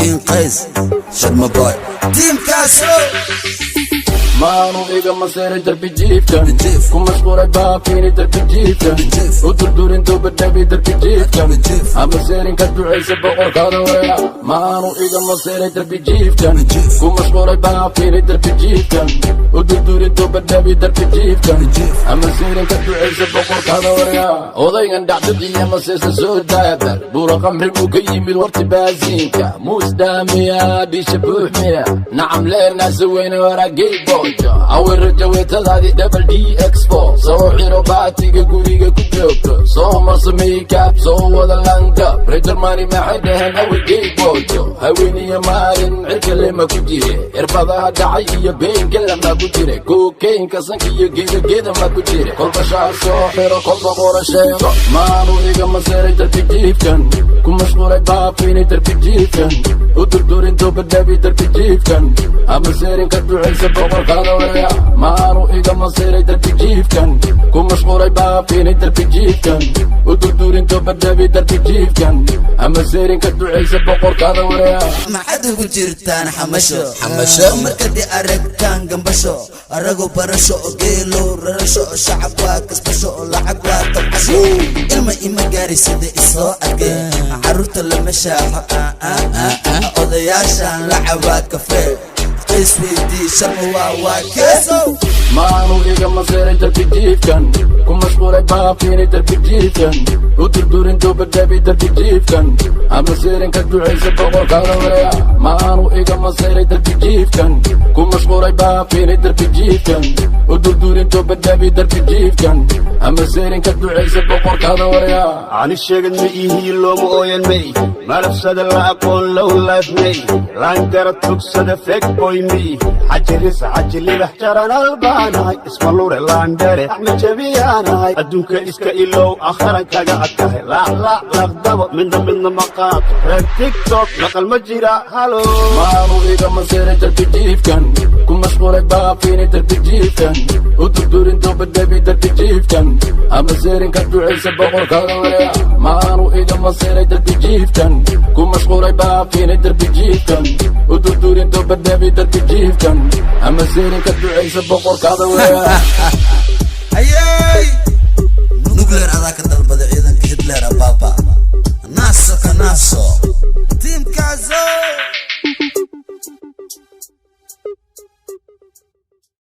King Qays, Sharma Boy, Team Kaaso. Maanu iga maseeray darbi jiifkan. Jiif. Ku mashquulay baafiini darbi jiifkan. Jiif. U durdurin dubadhabi darbi jiifkan. Jiif. Ama seerin ka ducaysa boqorkaada weya. Maanu iga maseeray darbi jiifkan. Jiif. Ku mashquulay baafiini darbi jiifkan, u durdurin dubadhabi darbi jiifkan. Jiif. Ama seerin ka ducaysa boqorkaada weya. Odaygan dhacdadiiya maseesa soo daadar buura qamri buu ka yimid warti baasiinka muusdaamiya dhisha buuxmiya nacam leenaasa weyne waraagey boojo awi rajaweetadaadii double d x four soo xiro baatiga guriga ku joogto, soo marso makeup, soo wada langab. Reer Jarmani maxay dhaheen? Awigey boojo haweeniyo maalin cirka lema ku jire, irbadaha dhacay iyo beenka lama ku jire, kokaynka sanka iyo geeda ma ku jire, kolba shaar soo xiro, kolba qora sheego. Maanu iga maseeray darbi jiifkan, ku mashquulay baafiini darbi jiifkan, u durdurin dubadhabi darbi jiifkan, ama seerin ka ducaysa boqorkaada weya. Maanu iga maseeray darbi jiifkan, ku mashquulay baafiini darbi jiifkan, u durdurin dubadhabi darbi jiifkan, ama seerin ka ducaysa boqorkaada weya. Maxaad ugu jirtaan xamasho? Xamasho. Markadii aragtaan gambasho, arago barasho, geelo rarasho, shacab waa kasbasho, lacag waa tabcasho. Ilma ima gaari sida isoo arkay, caruurta lama shaaxo, odayaashan la cabaa kafee. Qays weydii, Sharma waa keesow. Maanu iga maseeray darbi jiifkan, ku mashquulay baafiini darbi jiifkan, u durdurin dubadhabi darbi jiifkan, ama seerin ka ducaysa boqorkaada weya. Maanu iga maseeray darbi jiifkan, ku mashquulay baafiini darbi jiifkan, u durdurin dubadhabi darbi jiifkan, ama seerin ka ducaysa boqorkaada weya. Ani sheegad ma iihi, looma ooyan may, malabsada la aqoon, low life may, laangara tugsada, fake boy me, xajiris xajilibax jaranal baanahay, ismalure laandhere axmed jabiyaanahay, adduunka iska ilow, akharan kaga adkahay, laaclaac laqdabo, midna midna ma qaato, reer TikTok naqal ma jira halo. Maanu iga maseeray darbi jiifkan, ku mashquulay baafiini darbi jiifkan, u durdurin dubadhabi darbi jiifkan, ama seerin ka ducaysa boqorkaada weya. Maanu iga maseeray darbi jiifkan, ku mashquulay baafiini darbi jiifkan, u durdurin dubadhabi darbi jiifkan, ama seerin ka ducaysa boqorkaada weya. Ayay nuclear adaa ka dalbada ciidanka Hitler ababa naaso ka naaso. Team Kaaso.